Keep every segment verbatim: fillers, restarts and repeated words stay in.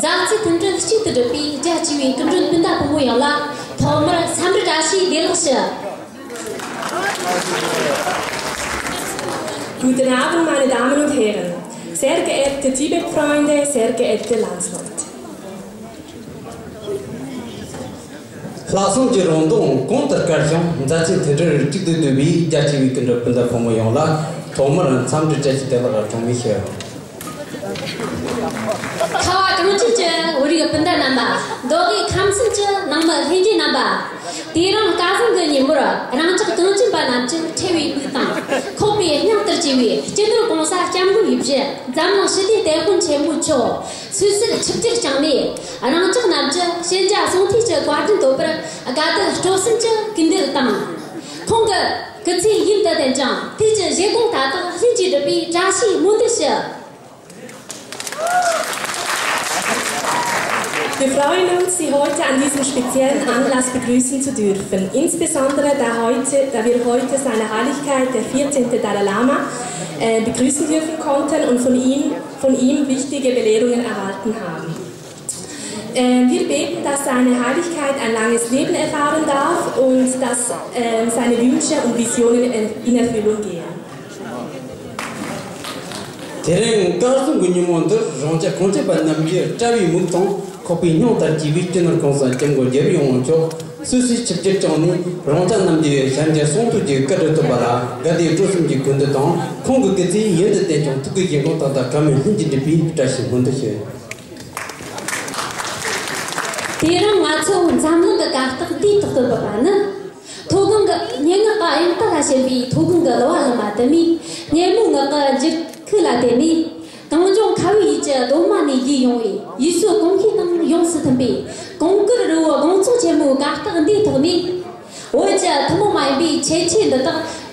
མཛའ་བརྩེའི་མཐུན་སྒྲིལ་གཅིག་ཏུ་སྒྲིལ་བའི་རྒྱ་ཆེ་བའི་སྐུ་མགྲོན་སྤུན་ཟླ་ཕོ་མོ་ཡོངས་ལ་ཐོག་མར་འཚམས་འདྲི་བཀྲ་ཤིས་བདེ་ལེགས་ཞུ། Guten Abend, meine Damen und Herren, sehr geehrte Tibet-Freunde, sehr geehrte Landsleute. ལྷག་བསམ་གྱི་རང་མདངས་གོང་དུ་དཀར་ཞིང་མཛའ་བརྩེའི་མཐུན་སྒྲིལ་གཅིག་ཏུ་བསྡུས་པའི་རྒྱ་ཆེ་བའི་སྐུ་མགྲོན་སྤུན་ཟླ་ཕོ་མོ་ཡོངས་ལ་ཐོག་མར་འཚམས་འདྲི་བཀྲ་ཤིས་བདེ་ལེགས་དང་གྲངས་མེད་ཞུ། ཁ་བ་གངས་ཅན་གྱི་བོད་རིགས་སྤུན་ཟླ་རྣམ་པ། མདོ་དབུས་ཁམས་གསུམ་གྱི་ནང་མི་ལྷན་རྒྱས་རྣམ་པ། དེ་རིང་སྐལ་བཟང་གི་ཉིན་མོར་རང་ཅག་གངས་ཅན་པ་རྣམས་ཀྱི་ཁྲེལ་བའི་དམིགས་དང་ཁོག་པའི་སྙིང་ལྟར་གྱེས་པའི་སྤྱི་ནོར་༸གོང་ས་༸སྐྱབས་མགོན་ཡིད་བཞིན་འཛམ་གླིང་ཞི་བདེའི་དེད་དཔོན་ཆེན་མོ་མཆོག་སོ་སོར་ཆིབས་བསྒྱུར་བསྐྱངས་ནས། རང་ཅག་རྣམས་ཀྱི་ཞི་འཇགས་ཟུང་ཐུན་གྱི་བཀའ་དྲིན་འདོད་པར་དགའ་དད་སྤྲོ་གསུམ་གྱི་སྐུལ་འདེད་དང་། ཁོང་གི་སྐུ་ཚེ་ཡུན་དུ་བརྟན་ཅིང་། དུས་ཀྱི་བཞེད་དགོངས་མཐའ་དག་ལྷུན་གྱིས་འགྲུབ་པའི་བཀྲ་ཤིས་སྨོན་འདུན་ཞུ། Wir freuen uns, Sie heute an diesem speziellen Anlass begrüßen zu dürfen, insbesondere da, heute, da wir heute Seine Heiligkeit, der vierzehnte Dalai Lama, äh, begrüßen dürfen konnten und von ihm, von ihm wichtige Belehrungen erhalten haben. Ähm, wir beten, dass Seine Heiligkeit ein langes Leben erfahren darf und dass, ähm, seine Wünsche und Visionen in, in Erfüllung gehen. དེ་རིང་སྐལ་བཟང་གི་ཉིན་མོ་འདིར་རང་ཅག་གངས་ཅན་པ་རྣམས་ཀྱི་དཔྲལ་བའི་མིག་དང་ཁོག་པའི་སྙིང་ལྟར་གྱེས་པའི་སྤྱི་ནོར་༸གོང་ས་༸སྐྱབས་མགོན་རྒྱལ་བའི་དབང་མཆོག་སོ་སོའི་ཆིབས་བསྒྱུར་བསྐྱངས་ནས། རང་ཅག་རྣམས་ཀྱི་ཞི་འཇགས་ཟུང་དུ་གི་བཀའ་དྲིན་ཐོབ་པ་ལ་དགའ་དད་སྤྲོ་གསུམ་གྱི་སྐུལ་འདེད་དང་། ཁོང་གི་སྐུ་ཚེ་ཡུན་དུ་བརྟན་ཅིང་། ཐུགས་ཀྱི་བཞེད་དགོངས་མཐའ་དག་གང་མོས་ལྷུན་གྱིས་འགྲུབ་པའི་བཀྲ་ཤིས་སྨོན་འདུན་ཞུ། དེ་རིང་ང་ཚོ་འཛམ་གླིང་གི་གར་སྟེགས་འདིའི་ཐོག་ཏུ་བུད་པ་ནི། མཐོ་སྒང་གི་སྙན་ངག་གི་དབྱངས་རྟ་ལ་ཞེན་པའི་མཐོ་སྒང་གི་གླུ་བ་གླུ་མ་དུ་མས་སྙན་མོའི་ངག་གི་འགྱུར་ཁུག་ལ་བརྟེན་ནས། གངས་ལྗོངས་ཁ་བའི་ཡུལ་གྱི་གདོད་མ་ནས་རྒྱས་ཡོང་བའི་ཡུལ་སྲོལ་གོམས་གཤིས་དང་ཡོངས་སུ་མཐུན་པའི་གངས་དཀར་རི་བོའི་དགོང་ཚོགས་ཆེན་མོའི་གར་སྟེགས་འདིའི་ཐོག་ནས། བོད་ཀྱི་ཐུན་མོང་མ་ཡིན་པའི་ཁྱད་ཆོས་འདི་དག་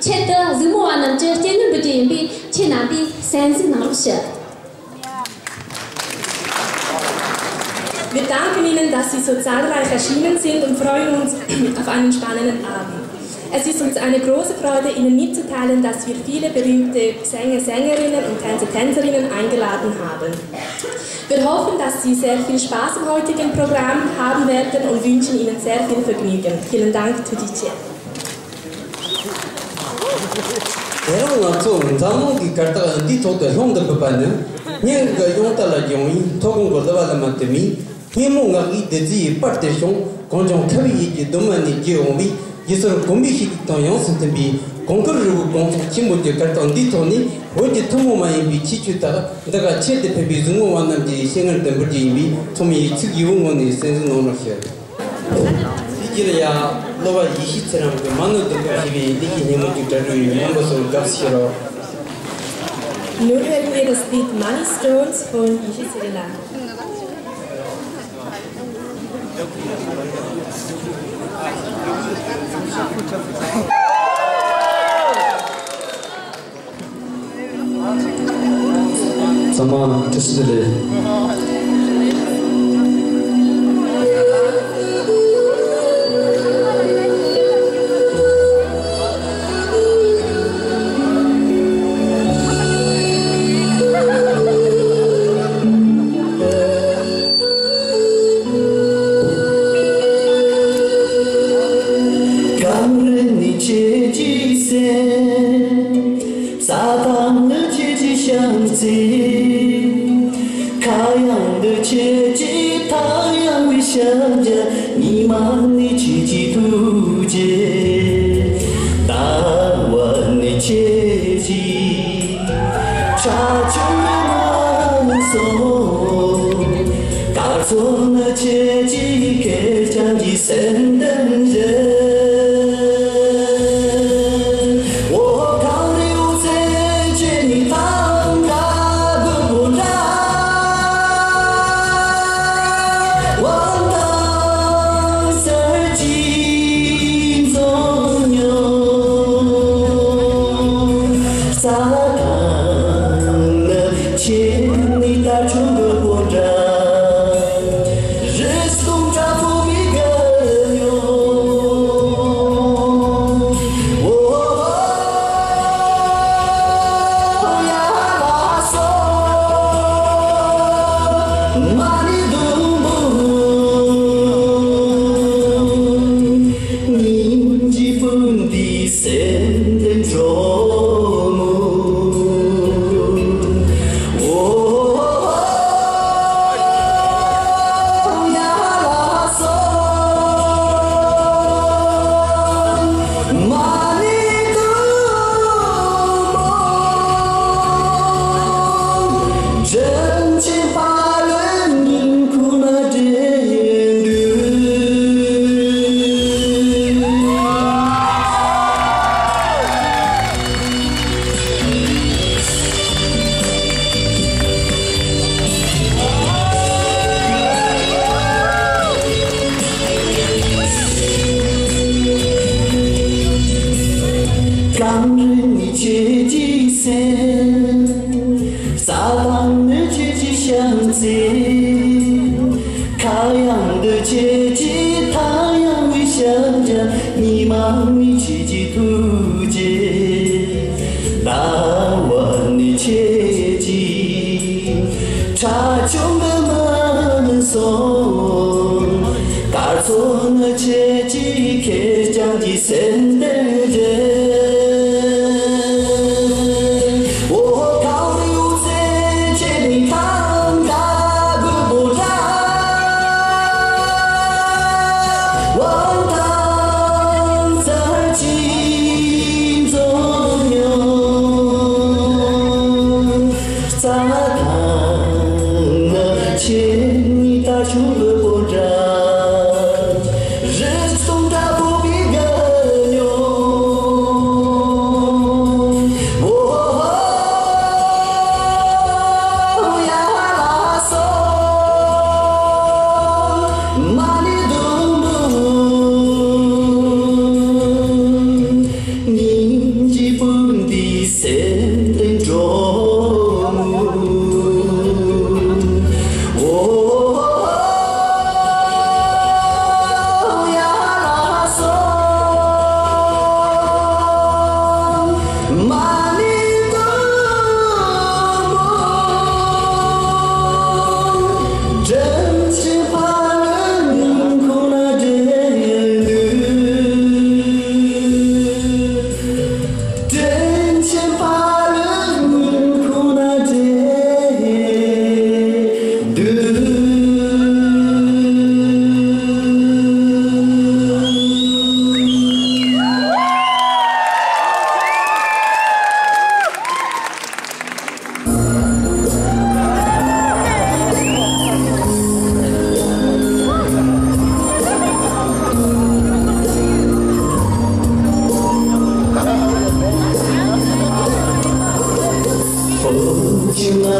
ཆེད་དུ་གཟིགས་མོ་བ་རྣམས་ཀྱི་སྤྱན་སྔར་འབུལ་རྒྱུ་ཡིན་པས། ཁྱེད་རྣམ་པས་གསན་གཟིགས་གནང་རོགས་ཞུ། Wir danken Ihnen, dass Sie so zahlreich erschienen sind, und freuen uns auf einen spannenden Abend. Es ist uns eine große Freude, Ihnen mitzuteilen, dass wir viele berühmte Sänger, Sängerinnen und Tänzer, Tänzerinnen eingeladen haben. Wir hoffen, dass Sie sehr viel Spaß am heutigen Programm haben werden und wünschen Ihnen sehr viel Vergnügen. Vielen Dank, Tudiche. དེ་རིང་ང་ཚོ་འཛམ་གླིང་གི་གར་སྟེགས་འདིའི་ཐོག་ཏུ་ལྷུན་གྱིས་འབུད་པ་ནི། སྙན་ངག་གི་དབྱངས་རྟ་ལ་སྦྱངས་པའི་མཐོ་སྒང་གི་གླུ་བ་གླུ་མ་དུ་མས་སྙན་མོ་ངག་གི་བདུད་རྩིའི་པར་དུ་ཕྱུང་། གངས་ལྗོངས་ཁ་བའི་ཡུལ་གྱི་གདོད་མ་ནས་རྒྱས་འོང་བའི་ཡུལ་སྲོལ་གོམས་པའི་ཤིག་དང་ཡོངས་སུ་མཐུན་པའི་གངས་དཀར་རི་བོའི་དགོང་ཚོགས་ཆེན་མོ་གྱི་གར་སྟེགས་འདིའི་ཐོག་ནས། བོད་ཀྱི་ཐུན་མོང་མ་ཡིན་པའི་ཁྱད་ཆོས་དག་འདི་ག་ཆེད་དུ་ཕེབས་པའི་གཟིགས་མོ་བ་རྣམས་ཀྱི་སྤྱན་སྔར་དུ་འབུལ་རྒྱུ་ཡིན་པས། ཚང་མས་ཡིད་ཆེས་ཡོད་པའི་ངང་ནས་གསན་གཟིགས་གནང་རོགས་ཞུ། དེའི་རྗེས་ལ་ཡང་སློབ་པ་ཡེ་ཤེས་ཚེ་རིང་གིས་མ་ཎི་བདུན་པ་ཞེས་པའི་གླུ་གཞས་སྙན་མོ་ཅིག་གྲ་སྒྲིག་ཡོད། མཉམ་པོ་སོང་དགའ་བསུ་ཞུ་རོགས། Nun hören wir das Lied Money Stones von Yeshe Tserelang. ཚང་མ་བཀྲ་ཤིས་བདེ་ལེགས། གངས་རི་ནི་ཁྱེད་ཀྱི་སེམས། ས་དང་ནི་ཁྱེད་ཀྱི་བྱམས་བརྩེ། ཁ་གཡང་འདི་ཁྱེད་ཀྱི་ཐང་ཡངས་པའི་ཞབས་རྗེས། ཉི་མ་ནི་ཁྱེད་ཀྱི་ཐུགས་རྗེ། ཟླ་བ་ནི་ཁྱེད་ཀྱི་ཆ་ཆུང་མ་སོང་། སྐར་ཚོགས་ནི་ཁྱེད་ཀྱི་སྐད་ཅིག་གིས་སེམས་གཏམ་བརྗེད། འོ་གངས་རི་འོད་ཟེར་ཁྱེད་ནི་ཐང་ག་སྦུག་པོ་འདྲ། དབང་ཐང་གསེར་གྱི་འཛུམ་མྱོང་། ས་དང་ནི་ཁྱེད་ནི་དར་ཆུང་སྦུག་པོ་འདྲ། རི་སུམ་བྲག་ཕུག་མི་དགའ་མྱོང་། ཁྱེད་ཀྱི་མཐའ་ཡངས་པའི་ཞབས་རྗེས། ཉི་མ་ནི་ཁྱེད་ཀྱི་ཐུགས་རྗེ། ཟླ་བ་ནི་ཁྱེད་ཀྱི་ཁྲ་ཆུང་གི་མ་ནི་སོང་། སྐར་ཚོགས་ནི་ཁྱེད་ཀྱི་ཁེར་རྐྱང་གི་སེམས་གཏམ་རེད། འོ་ཁ་རི་འུ་ཚེ་ཁྱེད་ནི་ཐང་ག་གུ་པོ་ཏྲ། དབང་ཐང་རྩ་ཆེན་རྫོགས་མྱོང་། རྩ་ཐང་ན་ཁྱེད་ནི་ད་ཆུང་གུ་པོ་ཏྲ། རི་སྟོང་ཕྲ་བོ་བི་ག་ཉོ། འོ་ཧོ་ཡ་ལ་སོ་མ་ནི་དུམ་བུ། སྙིང་རྗེ་སྤུན་ཟླའི་སེམས་གཏིང་འགྲོ་མུ། འོ་ཡ་ལ་སོ་མ་ནི་དུམ་བུ། དྲིན་ཆེན་ཕ་ལུ་ཁོ་ན་འདྲེན་དུས། དྲིན་ཆེན་ཕ་ལུ་ཁོ་ན་འདྲེན་དུས། ལྷན་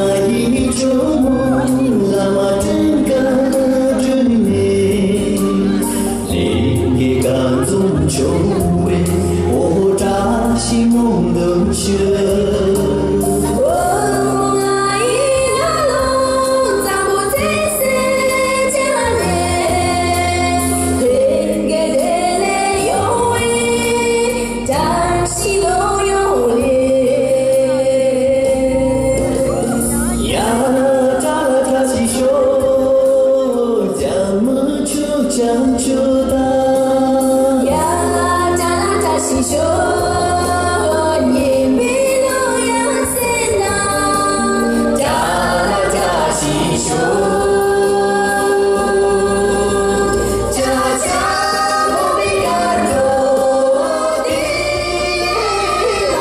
རྒྱས་གང་འཛོམས་བྱུང་བའི་འོ་བཀྲ་ཤིས་སྨོན་འདུན་ཞུ། ཆུ་ལྕམ་ཆུ་དང་། ཡ་ལ་ཏ་ལ་བཀྲ་ཤིས་ཤོག་སྙིང་པོའི་ལོ་ཡང་སེ་ན། ཏ་ལ་བཀྲ་ཤིས་ཤོག་ཅ་ཅ་བོ་བི་ག་རྡོ་དེ་ལ།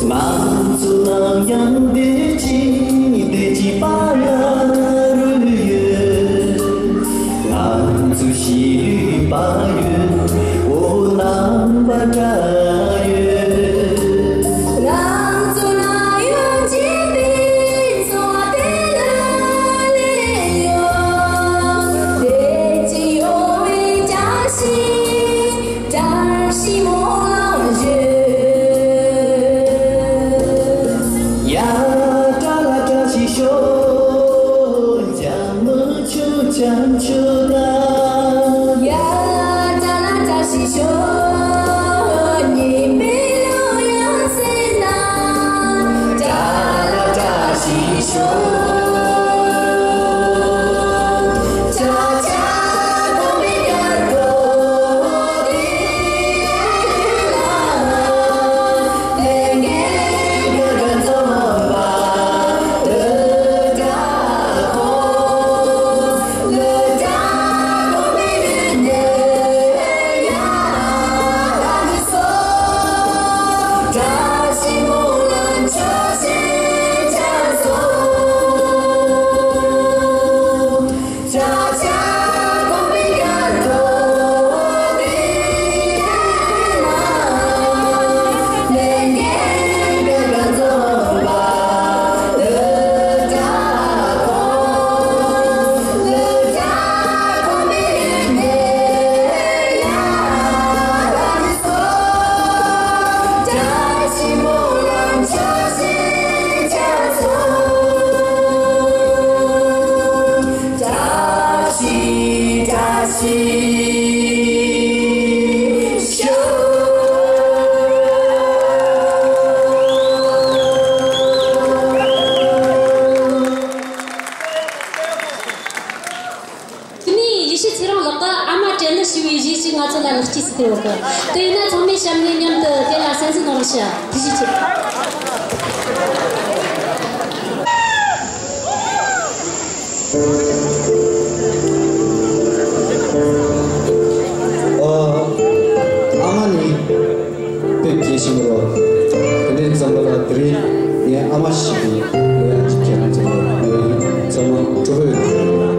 ང་ཚོ་ནམ་ཡང་བདེ་སྐྱིད་བདེ་སྐྱིད་པ་ལ་རོལ་ཡོད། ང་ཚོ་ཞི་ལུས་པ་ཡོད། འོ་རྣམ་པ་བཀྲ་ཡོད། ང་ཚོ་ན་ཡོད་ཅེས་པའི་འཚོ་བ་དེ་ལ་ལས་ཡོད། བདེ་སྐྱིད་ཡོང་བའི་བཀྲ་ཤིས། བཀྲ་ཤིས་སྨོན་ལམ་ཞུ། ཡ་ཏ་ལ་བཀྲ་ཤིས་ཤོག་ལྕམ་མོ་ཆུ་ལྕམ་ཆུ་དང་། ཡ་ཏ་ལ་བཀྲ་ཤིས་ཤོག་ཤ་ཐུགས་རྗེ་ཆེ། ཨ་མ་ནི་དཔེ་དགེ་ཞིང་རོ། དེ་ནས་འཛམ་བུ་གླིང་དེ་རིང་ངའི་ཨ་མ་ཞིག་གི་ལོ་ཡང་གཅིག་ཁྱེད་རང་ཚོ་ལ་ངའི་ཚང་མ་གྲོགས་པོ་ཡོད།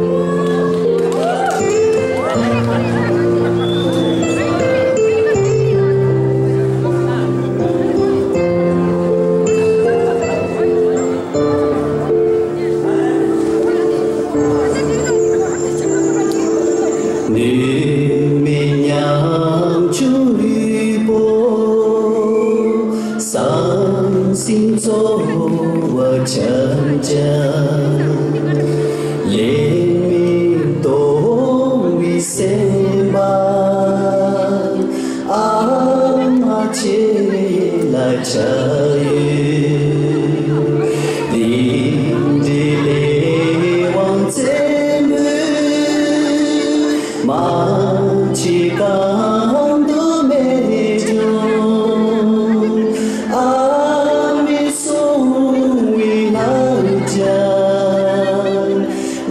ནུས་མེད་ཉམ་ཆུང་ལུས་པོ། ཟང་ཟིང་འཚོ་བ་འཆམ་འཆམ། ལས་མེད་སྡུག་བའི་སེམས་པ། ཨ་མ་ཁྱེད་ལ་ཆ་ཡོད། དེ་འདྲའི་ལས་དབང་བཙན་པོས། མ་ཕྱི་གང་དུ་མེད་ཀྱང་། ཨ་མའི་གསུང་བའི་ལ་རྒྱ།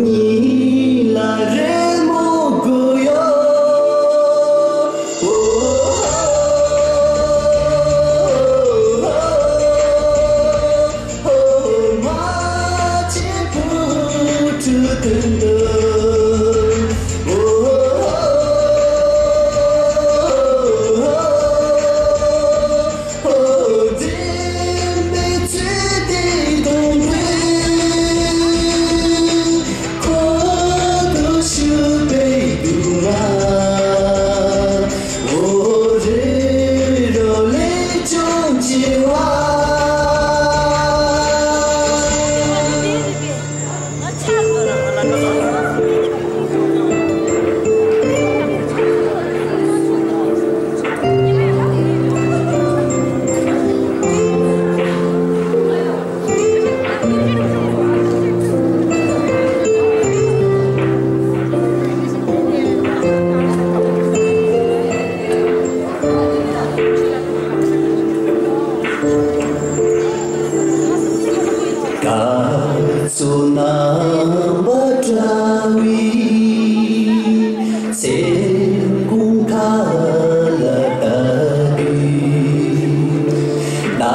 ཉིད་ལ་རེ་མོ་དགོས་ཡོད། སྐར་ཚོགས་རྣམ་པར་བཀྲ་བའི་མཚན་གུང་མཁའ་ལ་ལྟ་དུས། ཟླ་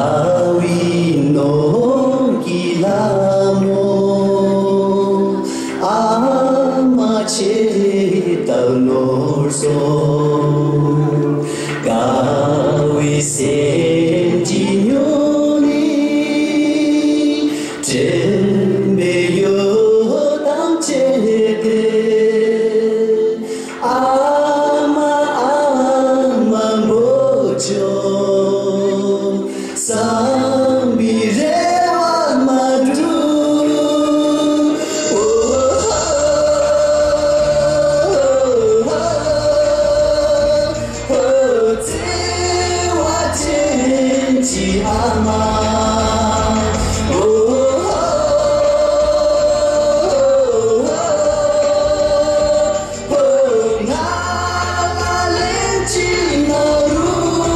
བའི་ནོར་གྱི་ལྷ་མོ། ཨ་མ་ཁྱེད་ལྟར་ནོར་སོང་། དགའ་བའི་སེམས་ཀྱིས་སྨྱུང་གནས། དྲན་པའི་འོད་དང་བཅས་ཏེ། ཨ་མ་ཨ་མ་འབོད་ཀྱང་། བསམ་པའི་རེ་བ་མ་འགྲུབ། བརྩེ་བ་ཅན་གྱི་ཨ་མ། ང་ལ་ལན་གཅིག་མ་རུང་།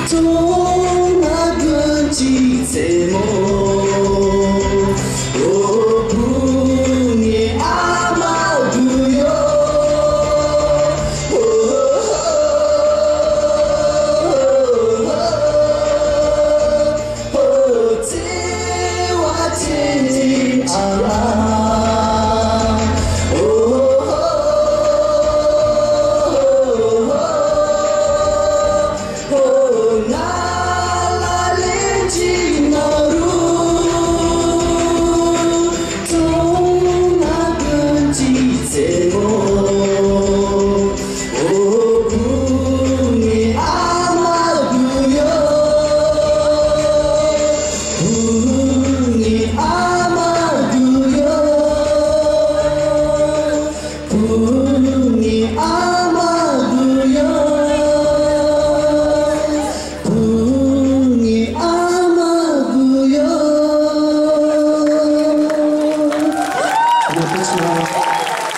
གྲོང་ན་དགུན་གཅིག་མཚན་མོ། འོ་བུ་ངའི་ཨ་མ་སྡུག་ཡོད། བརྩེ་བ་ཅན་གྱི་ཨ་མ། ང་ལ་ལན་གཅིག་མ་རུང་། གྲོང་ན་དགུན་གཅིག་མཚན་མོ། འོ་བུ་ངའི་ཨ་མ་སྡུག་ཡོད། བུ་ངའི་ཨ་མ་སྡུག་ཡོད། བུ་ངའི་ཨ་མ་སྡུག་ཡོད། བུ་ངའི་ཨ་མ་སྡུག་ཡོད། ཐུགས་རྗེ་ཆེ།